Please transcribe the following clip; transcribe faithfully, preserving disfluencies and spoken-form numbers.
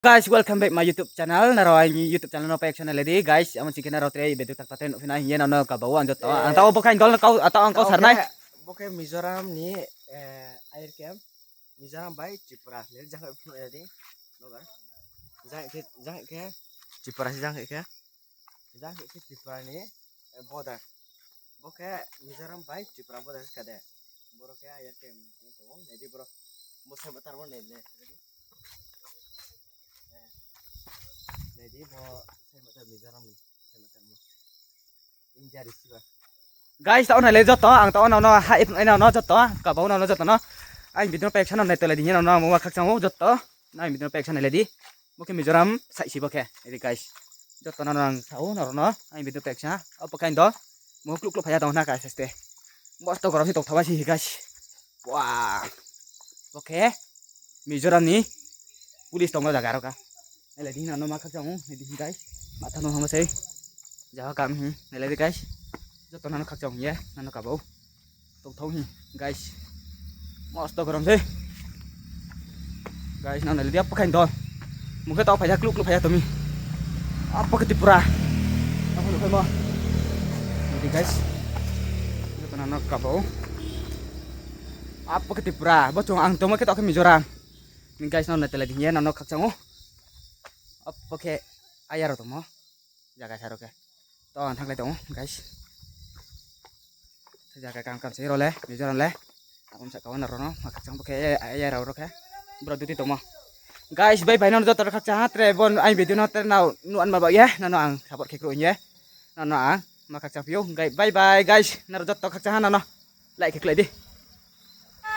Guys, welcome back my YouTube channel. Nrao aini YouTube channel no paiksa nai le di guys. Amo chini khe nrao tre video tak ta tre nuhphi nai hing ye nrao no kaba wo ang joto ang tao bo khe ang dol no kau, tao ang kau sar nai. Bo khe Mizoram ni air camp. Mizoram bai Tripura le jang khe phnuh ya di. Jang khe Tripura se jang khe khe. Jang khe khe Tripura ni border. Bo khe Mizoram bai Tripura border ka de. Boro khe air camp tong ou, nai di boro. Bo sai matar mo nai le. Nai di bo sai matar Mizoram ni, sai matar mo. India ri siba. Guys, tao nai le joto, ang tao nrao no ha ip nai no joto, kaba wo nrao no joto no. Aini video no paiksa no nai tele di hing ye nrao no ma khakchang ou joto. Aini video no paiksa nai le di. Bo khe Mizoram saihsi bo khe. Nai di guys. Joto nrao no ang sa ou nrao no. Aini video paiksa. Abo khe ang do. Mo kluk kluk phai ya tong na ka seste. Mosto gorom se tongthaba si guys. Wah. Bo khe Mizoram ni police tongma jaga aro ka. Nai le di nrao no ma khakchang ou. Nai di guys. Matha no hama sei. Jaga kam hi. Nai le di guys. Joto nrao no khakchang ye. Nrao no kaba ou. Tongthou hi, guys. Mosto gorom sei. Guys, nrao nai le di abo khe ang do. Mo khe tao phai ya kluk kluk phai ya tong mi. Abo khe Tripura. Abo nuhphai mo. Nai di guys. Joto nrao no kaba ou. Abo khe Tripura. Bo chung ang tongmo khe tao khe Mizoram. Ni guys, nrao nai tele di hing ye nrao no khakchang ou. Abo khe ayar rao tongmo. Jaga sa rao khe. Tao ang thanglai tong ou guys. Jaga kam kam se rao le Mizoram le. Abo sa kau nrao no ma khakchang bo khe ayar rao rao khe. Bro duty tongmo. Guys, bye bye nrao no joto no khakchang ha tre bo aini video no tre nrao nuh anma ba ye nrao no ang support khe kro hing ye. Nrao no ang ma khakchang phi ou. Bye bye guys, nrao joto khakchang ha nrao no. Like khe klái di.